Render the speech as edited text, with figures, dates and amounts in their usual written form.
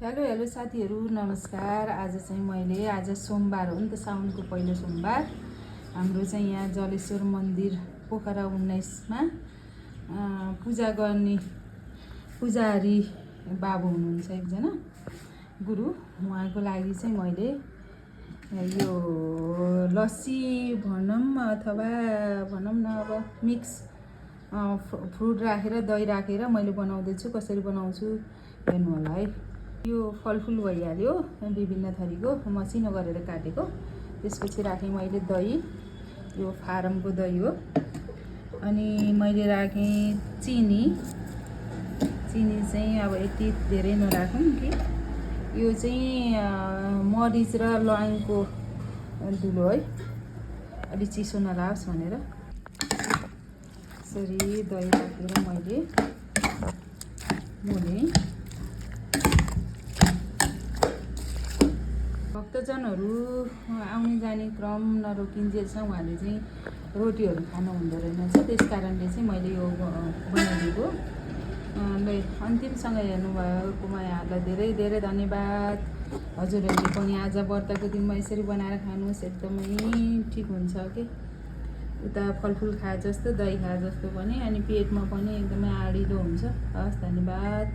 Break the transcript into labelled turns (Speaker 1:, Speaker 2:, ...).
Speaker 1: Hello साथीहरू नमस्कार। आज चाहिँ मैले आज सोमबार हो नि त, साउनको पहिलो सोमबार। हाम्रो चाहिँ यहाँ जलेश्वर मन्दिर पोखरा 19मा पूजा गर्ने पुजारी बाबु हुनुहुन्छ एकजना गुरु। उहाँको लागि चाहिँ मैले यो लस्सी भनौँ अथवा भनौँ न अब मिक्स फ्रुट राखेर दही राखेर मैले बनाउँदैछु। कसरी बनाउँछु हेर्नु होला है। यो फलफुल भइहाल्यो, विभिन्न थरीको मसिनो गरेर काटेको। त्यसपछि राखेँ मैले दही, यो फारमको दही हो। अनि मैले राखेँ चिनी चाहिँ अब यति धेरै नराखौँ कि यो चाहिँ मरिच र ल्वाङको धुलो है, अलिक चिसो नलाओस् भनेर। यसरी दही राखेर मैले मोलेँ। भक्तजनहरू आउने जाने क्रम नरोकिन्जेलसम्म उहाँले चाहिँ रोटीहरू खानु हुँदो रहेछ। त्यस कारणले चाहिँ मैले यो बनाइदिएको। अन्तिमसँग हेर्नुभएकोमा यहाँलाई धेरै धेरै धन्यवाद। हजुरहरूले पनि आज व्रतको दिनमा यसरी बनाएर खानुहोस्, एकदमै ठिक हुन्छ कि उता फलफुल खाए जस्तो दही खाए जस्तो पनि, अनि पेटमा पनि एकदमै आडिलो हुन्छ। हस्, धन्यवाद।